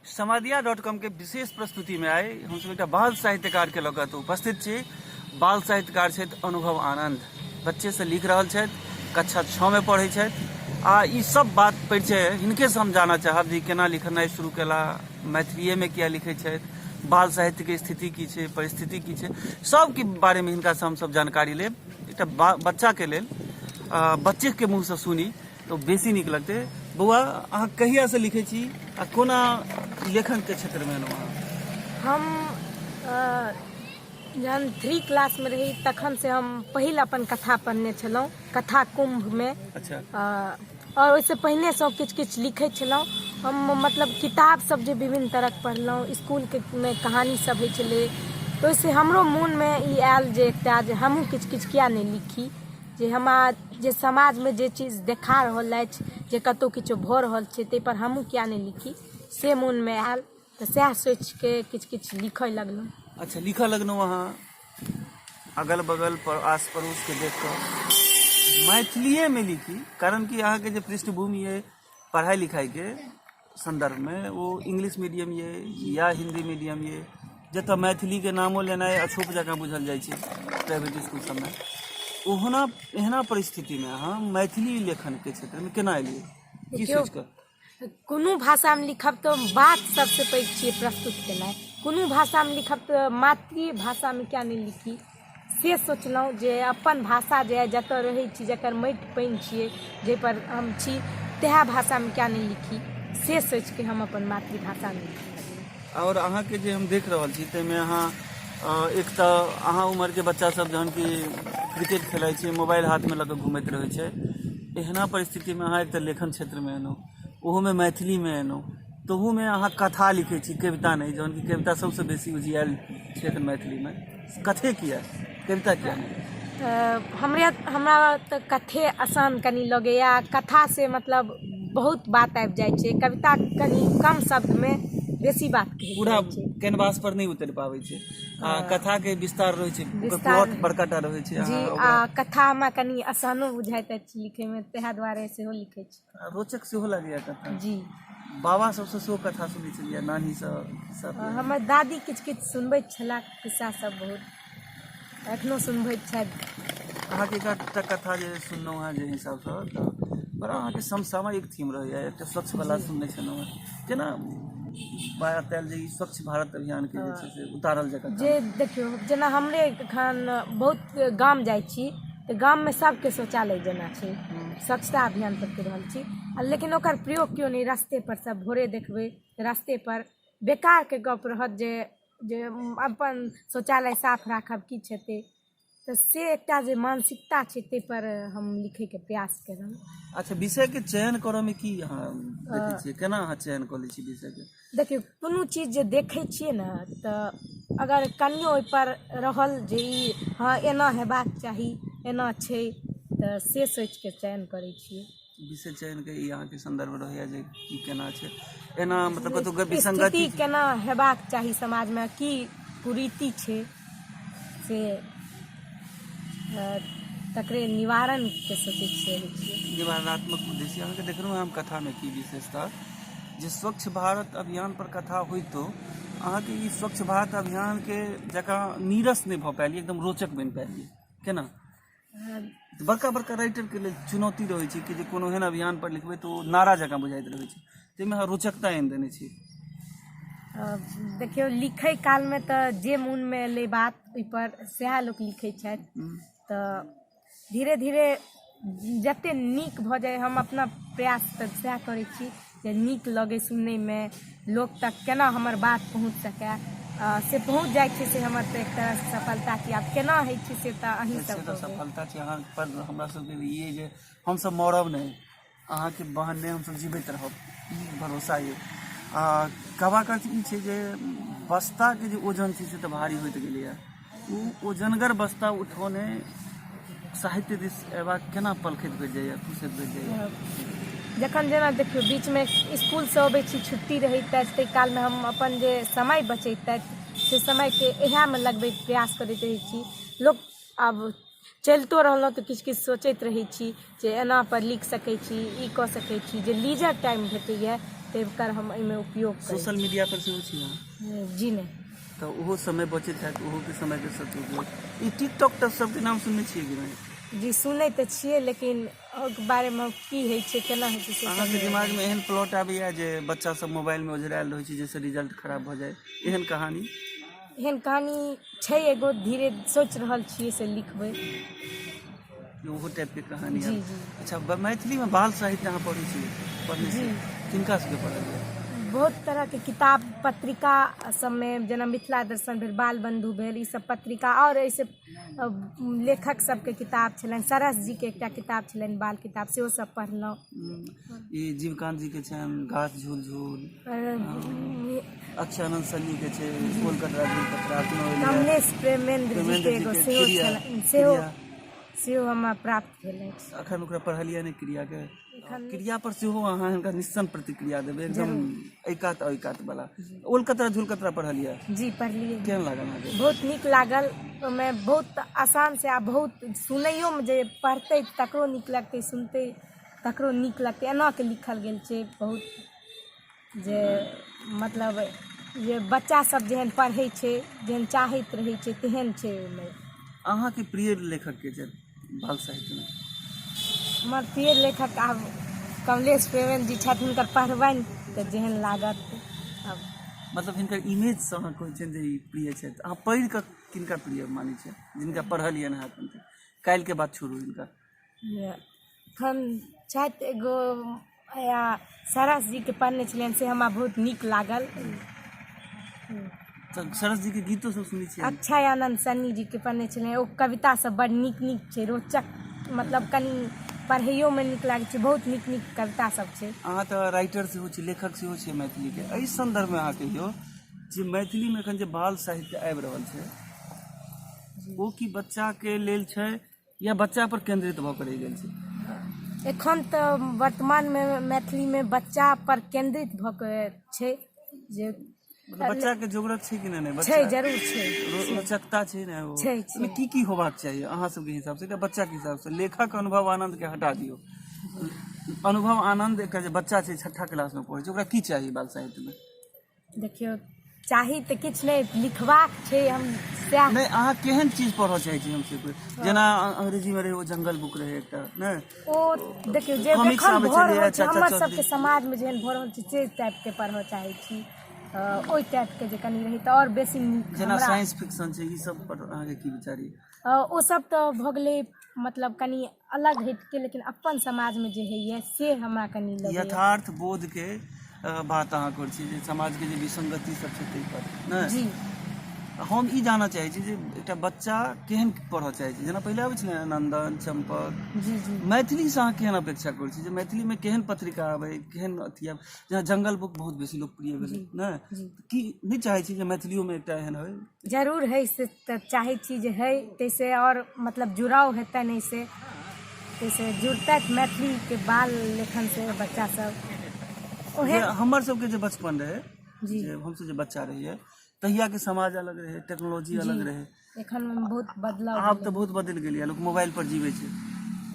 समादिया dot com के विशेष प्रस्तुति में आइ हमसब एकटा बाल साहित्यकार के लऽ कऽ एतऽ उपस्थित छी। बाल साहित्यकार छथि अनुभव आनंद, बच्चे से लिख रहल छथि, कक्षा 6 में पढ़ै छथि आ ई सब बात परिचय हिनके से हम जानऽ चाहब जे केना लिखनाइ शुरू केला, मैथिलीए में किया लिखै छथि, बाल साहित्य के स्थिति की छै, परिस्थिति की छै, सब के बारे में हिनका से हमसब जानकारी लेब। एकटा बच्चा के लेल बच्चे के मुँह से सुनी तऽ बेसी नीक लगतै। बौआ, अहाँ कहियासँ लिखै छी आ कोना लेखनके क्षेत्रमे एलहुँ अहाँ? हम जहन 3 क्लासमे रही तखन से हम पहिल अपन कथा पढ़ने छलहुँ कथा कुम्भमे। आओर ओहिसँ पहिनेसँ किछु किछु लिखै छलहुँ हम, मतलब किताब सब जे विभिन्न तरहक पढ़लहुँ, इसकुलके मे कहानी सब होइ छलै, तऽ ओहिसँ हमरो मोनमे ई आयल जे एकटा जे हमहूँ किछु किछु किया नहि लिखी, जे हमरा जे समाजमे जे चीज देखा रहल अछि, जे कतहु किछो भऽ रहल छै, ताहिपर हमहूँ किया नहि लिखी, से मोनमे आयल, तऽ सएह सोचिके किछु किछु लिखऽ लगलहुँ। अच्छा, लिखऽ लगलहुँ अहाँ अगल बगल पर आस पड़ोसके देख कऽ मैथिलीएमे लिखी, कारण कि अहाँके जे पृष्ठभूमि अइ पढ़ाइ लिखाइके सन्दर्भमे ओ इंग्लिश मीडियम यऽ या हिन्दी मीडियम यऽ, जतऽ मैथिलीके नामो लेनाइ अछूप जकाँ बुझल जाइ छै प्राइवेट इसकुल सबमे, ओहना एहना परिस्थितिमे अहाँ मैथिली लेखनके क्षेत्रमे केना एलियै, की सोचि कऽ? कोनो भाषामे लिखब तऽ बात सबसँ पैघ छियै प्रस्तुत केनाइ। कोनो भाषामे लिखब तऽ मातृभाषामे किया नहि लिखी, से सोचलहुँ जे अपन भाषा जे अइ, जतऽ रहै छी, जकर माटि पानि छियै, जाहिपर हम छी, तेहए भाषामे किया नहि लिखी, से सोचिके हम अपन मातृभाषामे लिखऽ लगलहुँ। आओर अहाँके जे हम देख रहल छी ताहिमे अहाँ एक तऽ अहाँ उमरके बच्चा सब जहन कि क्रिकेट खेलाइ छै, मोबाइल हाथमे लऽ कऽ घुमैत रहै छै, एहना परिस्थितिमे अहाँ एक तऽ लेखन क्षेत्रमे एलहुँ, ओहोमे मैथिलीमे एलहुँ, तहूमे अहाँ कथा लिखै छी, कविता नहि, जहन कि कविता सबसँ बेसी उजियाएल छै एखन मैथिलीमे, कथे किया, कविता किया नहि? तऽ हमरा तऽ कथे आसान कनि लगैए। कथासँ मतलब बहुत बात आबि जाइ छै, कविता कनि कम शब्दमे बेसी बात कहै पूरा कैनवास पर नहि उतरि पाबै छै आ कथाके विस्तार रहै छै, ओकर प्लॉट बड़का टा रहै छै। जी, आ कथा हमरा कनि आसानो बुझाइत अछि लिखैमे, ताहि दुआरे सेहो लिखै छी। रोचक सेहो लागैए कथा? जी। बाबा सबसँ सेहो कथा सुनै छलियै, नानीसँ सब? हमर दादी किछु किछु सुनबैत छलाह खिस्सा सब, बहुत एखनो सुनबैत छथि। अहाँके एकटा कथा जे सुनलहुँ हेँ जे हिसाबसँ तऽ बड़ा अहाँके समसामयिक थीम रहैए, एकटा स्वच्छवला सुनने छलहुँ हेँ, केना बात आयल जे ई स्वच्छ भारत अभियानके जे छै से उतारल जाय कथा? जे देखियौ, जेना हमरे एखन बहुत गाम जाइ छी तऽ गाममे सबके शौचालय जेना छै, स्वच्छता अभियान पर कहि रहल छी, आ लेकिन ओकर प्रयोग केओ नहि, रस्ते पर सब भोरे देखबै रस्ते पर बेकारके गप रहत जे जे अपन शौचालय साफ राखब किछु हेतै, तऽ से एकटा जे मानसिकता छै ताहिपर हम लिखैके प्रयास केलहुँ। अच्छा, विषयके चयन करऽमे की अहाँ देखै छियै, केना अहाँ चयन कऽ लै छियै विषयके? देखियौ, कोनो चीज जे देखै छियै ने तऽ अगर कनियो ओहिपर रहल जे ई हँ एना हेबाक चाही, एना छै, तऽ से सोचिके चयन करै छियै। विषय चयनके ई अहाँके सन्दर्भ रहैए जे की केना छै, एना मतलब कतहु विसंगति स्थिति केना हेबाक चाही समाजमे, की कुरीति छै, से तकरे निवारणके सोचै छियै। निवारणात्मक उद्देश्य अहाँके देखलहुँ हम कथामे की विशेषता जे स्वच्छ भारत अभियान पर कथा होइतो अहाँके ई स्वच्छ भारत अभियानके जकाँ नीरस नहि भऽ पायल, एकदम रोचक बनि पायल, केना? बड़का बड़का राइटरके लेल चुनौती रहै छै कि जे कोनो एहन अभियान पर लिखबै तऽ ओ नारा जकाँ बुझाइत रहै छै, ताहिमे अहाँ रोचकता आनि देने छी। देखियौ, लिखै कालमे तऽ जे मोनमे एलै बात ओहिपर सएह लोक लिखै छथि, तऽ धीरे धीरे जतेक नीक भऽ जाय, हम अपना प्रयास तऽ सएह करै छी जे नीक लगै सुनैमे, लोक तक केना हमर बात पहुँच सकए, से पहुँच जाइ छै, से हमर तऽ एक तरहसँ सफलता छी। आब केना होइ छै से तऽ अहीं सब तऽ सफलता छै अहाँ पर। हमरा सबके ई अइ जे हमसब मरब नहि, अहाँके बहाने हमसब जीबैत रहब, ई भरोसा अइ। आ कहबाक अर्थ ई छै जे बस्ताके जे ओजन छै से तऽ भारी होइत गेलैए, ओ ओजनगर बस्ता उठौने साहित्य दिस अयबाक केना पलखति भेट जाइए, फुर्सत भेट जाइए? जखन जेना देखियौ बीचमे इसकुलसँ अबै छी, छुट्टी रहैत अछि, ताहि कालमे हम अपन जे समय बचैत अछि से समयके इएहमे लगबैके प्रयास करैत रहै छी। लोक आब चलितो रहलहुँ तऽ किछु किछु सोचैत रहै छी जे एना पर लिख सकै छी, ई कऽ सकै छी, जे लीजर टाइम भेटैए तकर हम एहिमे उपयोग करै सोशल मीडिया पर सेहो छी अहाँ? छी। जी नहि। तऽ ओहो समय बचैत हैत, ओहोके समयके सदुपयोग। ई टिकटॉक तऽ सबके नाम सुनने छियै कि नहि? जी, सुनै तऽ छियै, लेकिन ओहिके बारेमे की होइ छै, केना होइ छै, से सब अहाँके नहि। दिमागमे एहन प्लॉट आबैया जे बच्चा सब मोबाइलमे ओझरायल रहै छै, जाहिसँ रिजल्ट खराब भऽ जाय, एहन कहानी? एहन कहानी छै एगो, धीरे सोचि रहल छियै से लिखबै। ओहो टाइपके कहानी? जी जी। अच्छा, मैथिलीमे बाल साहित्य अहाँ पढ़ै छियै, पढ़ने जी। छियै? किनका सबके पढ़लियै? बहुत तरहके किताब पत्रिका सबमे, जेना मिथिला दर्शन भेल, बाल बन्धु भेल, ई सब पत्रिका, आओर एहिसँ लेखक सबके किताब छलनि, सरस जीके एकटा किताब छलनि बाल किताब, सेहो सब पढ़लहुँ। ई जीवकांत जीके छनि गाछ झूल झूल, अक्षयानंद सन्नीके छै कोलकाता झूल पत्रा, अपनो एलैए। कमलेश प्रेमेंद्र जीके प्रेमेंद्र एगो जीके सेहो क्रिया, छलनि, सेहो क्रिया। सेहो हमरा प्राप्त भेल अछि। अखन ओकरा पढ़लियै नहि क्रियाके? एखन नहि। क्रिया पर सेहो अहाँ हिनका निस्सन प्रतिक्रिया देबै, एकदम एहि कात ओहि कात वाला। ओलकतरा झुलकतरा पढ़लियै? जी, पढ़लियै। केहन लागल अहाँके? बहुत नीक लागल। ओहिमे बहुत आसान से आ बहुत सुनैयोमे, जे पढ़तै तकरो नीक लगतै, सुनतै तकरो नीक लगतै, एना के लिखल गेल छै। बहुत जे मतलब जे बच्चा सब जेहन पढ़ै छै, जेहन चाहैत रहै छै, तेहन छै ओहिमे। अहाँके प्रिय लेखक के छथि बाल साहित्यमे? हमर प्रिय लेखक आब कमलेश प्रेमेन्द्र जी छथि। हुनकर पढ़बनि तऽ जेहन लागत आब। मतलब हिनकर इमेजसँ अहाँ कहै छियनि जे ई प्रिय छथि। अहाँ पढ़ि कऽ किनका प्रिय मानै छियै, जिनका पढ़लियनि अहाँ एखन तक? काल्हिके बात छोड़ू, हिनका। एखन छथि एगो या सरस जीके पढ़ने छलियनि, से हमरा बहुत नीक लागल। तऽ सरस जीके गीतो सब सुनै छियै? अक्षय आनन्द सन्नी जीके पढ़ने छलियनि, ओ कविता सब बड़ नीक नीक छै, रोचक, मतलब कनि पढ़ैयोमे नीक लागै छै, बहुत नीक नीक कविता सब छै। अहाँ तऽ राइटर सेहो छी, लेखक सेहो छियै मैथिलीके। एहि सन्दर्भमे अहाँ कहियौ जे मैथिलीमे एखन जे बाल साहित्य आबि रहल छै, ओ की बच्चाके लेल छै या बच्चा पर केंद्रित भऽ कऽ रहि गेल छै? एखन तऽ वर्तमानमे मैथिलीमे बच्चा पर केंद्रित भऽ कऽ छै जे मतलब बच्चाके जरूरत छै कि नहि? छै, जरूर छै। रोचकता छै ने ओ? छै, छै। ओहिमे की की होबाक चाही अहाँ सबके हिसाबसँ, एकटा बच्चाके हिसाबसँ? लेखक अनुभव आनन्दके हटा दियौ, अनुभव आनन्द एकटा जे बच्चा छै, छठा क्लासमे पढ़ै छै, ओकरा की चाही बाल साहित्यमे? देखियौ, चाही तऽ किछु नहि, लिखबाक छै, हम सएह। नहि, अहाँ केहन चीज पढ़ऽ चाहै छी, हम से पूछ। जेना अंग्रेजीमे रहै ओ जंगल बुक रहै एकटा, नहि? ओ देखियौ, जे कॉमिक्स एखन आबै भऽ छलैए, रहल छै चाचा हमर चौधरी। सबके समाजमे जेहन भऽ रहल छै, से टाइपके पढ़ऽ चाहै छी। ओहि टाइपके जे कनि रहै तऽ आओर बेसी नीक जेना हमरा। साइंस फिक्शन छै, ई सब पर अहाँके की विचार यऽ? ओ सब तऽ भऽ गेलै मतलब कनि अलग हटिके, लेकिन अपन समाजमे जे होइए से हमरा कनि लगैए। यथार्थ बोधके बात अहाँ करै छी जे समाजके जे विसंगति सब छै ताहि पर, नहि? जी। हम ई जानऽ चाहै छी जे एकटा बच्चा केहन पढ़ऽ चाहै छै, जेना पहिले आबै छलै नन्दन चम्पक। जी जी। मैथिलीसँ अहाँ केहन अपेक्षा करै छी जे मैथिलीमे केहन पत्रिका आबै, केहन अथी आबै? जेना जंगल बुक बहुत बेसी लोकप्रिय भेलै, नहि? की नहि चाहै छी जे मैथिलियोमे एकटा एहन होइ? जरूर हइ, से तऽ चाहै छी जे हइ, ताहिसँ आओर मतलब जुड़ाव हेतनि एहिसँ, ताहिसँ जुड़तथि मैथिलीके बाल लेखनसँ बच्चासभ ओहन। हमर सबके जे बचपन रहै, जी, जे हमसब जे बच्चा रहियै, तहियाके समाज अलग रहै, टेक्नोलॉजी अलग रहै। एखन बहुत बदलाव आब तऽ बहुत बदलि गेलैए, लोक मोबाइल पर जीबै छै।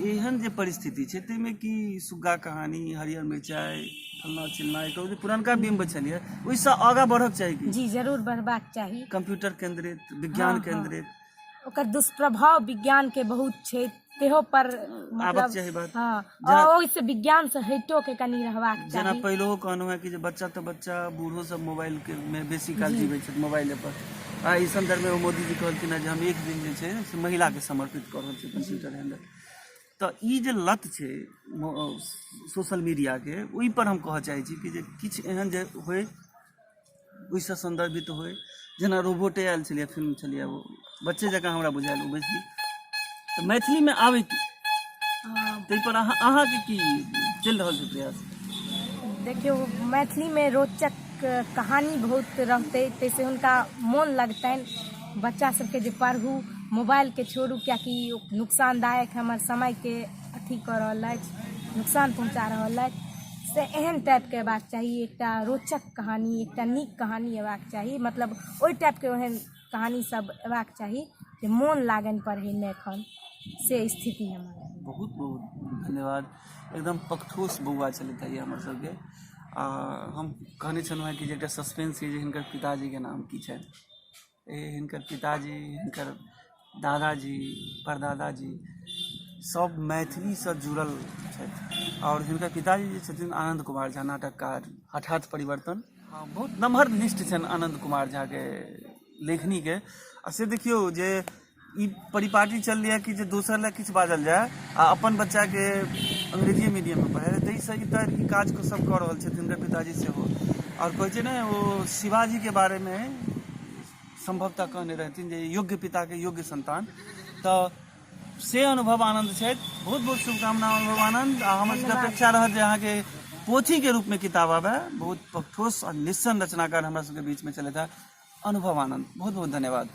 एहन जे परिस्थिति छै ताहिमे कि सुग्गा कहानी, हरियर मिरचाइ, फलना चिलना, एकर जे पुरनका बिम्ब छलियै, ओहिसँ आगाँ बढ़क चाही कि? जी, जरूर बढ़बाक चाही। कंप्यूटर केंद्रित, विज्ञान केंद्रित। ओकर दुष्प्रभाव विज्ञान के बहुत छै, तेहो पर आबक मतलब चाही बात। हँ, जेना ओहिसँ विज्ञान से हटियो के कनि रहबाक जेना चाही। पहिलहो कहलहुँ हेँ कि जे बच्चा तऽ बच्चा, बूढ़ो सब मोबाइल के मे बेसी काल जीबै छथि मोबाइले पर। आ एहि सन्दर्भमे ओ मोदीजी कहलखिन हेँ जे हम एक दिन जे छै से महिलाके समर्पित कऽ रहल छी कम्प्यूटर हैंडल। तऽ ई जे लत छै सोशल मीडियाके, ओहि पर हम कहऽ चाहै छी कि जे किछु एहन जे होइ, ओहिसँ सन्दर्भित होइ। जेना रोबोटे आयल छलैए, फिल्म छलैए, ओ बच्चे जकाँ हमरा बुझायल ओ बेसी। तऽ मैथिलीमे आबै की, ताहिपर अहाँके की चलि रहल छै प्रयास? देखियौ, मैथिलीमे रोचक कहानी बहुत रहतै, ताहिसँ हुनका मोन लगतनि बच्चा सबके जे पढ़ू, मोबाइलके छोड़ू, किएकि ओ नुकसानदायक हमर समयके अथी कऽ रहल अछि, नुकसान पहुँचा रहल अछि। से एहन टाइपके अयबाक चाही, एकटा रोचक कहानी, एकटा नीक कहानी अयबाक चाही, मतलब ओहि टाइपके ओहन कहानी सब अयबाक चाही जे मोन लागनि पढ़ैमे। एखन से स्थिति हमर। बहुत बहुत धन्यवाद। एकदम पकठोस बौआ छलथि ई हमर सबके। आ हम कहने छलहुँ हेँ कि जे एकटा सस्पेंस छै जे हिनकर पिताजीके नाम की छनि। हिनकर पिताजी, हिनकर दादाजी, परदादाजी सब मैथिलीसँ जुड़ल छथि आओर हिनकर पिताजी जे छथिन आनन्द कुमार झा नाटककार, हठात परिवर्तन। हँ, बहुत नमहर लिस्ट छनि आनन्द कुमार झाके लेखनीके। आ से देखियौ जे ई परिपाटी चललैए कि जे दोसर लए किछु बाजल जाय आ अपन बच्चाके अंग्रेजिए मीडियममे पढ़ायल जाय, ताहिसँ ई तऽ ई काज सब कऽ रहल छथिन हिनकर पिताजी सेहो। आओर कहै छै ने ओ शिवाजीके बारेमे सम्भवतः कहने रहथिन जे योग्य पिताके योग्य सन्तान, तऽ से अनुभव आनन्द छथि। बहुत बहुत शुभकामना अनुभव आनन्द। आ हमर सबके अपेक्षा रहत जे अहाँके पोथीके रूपमे किताब आबय। बहुत ठोस आ निस्सन रचनाकार हमरा सबके बीचमे छलथि हेँ अनुभव आनन्द। बहुत बहुत धन्यवाद।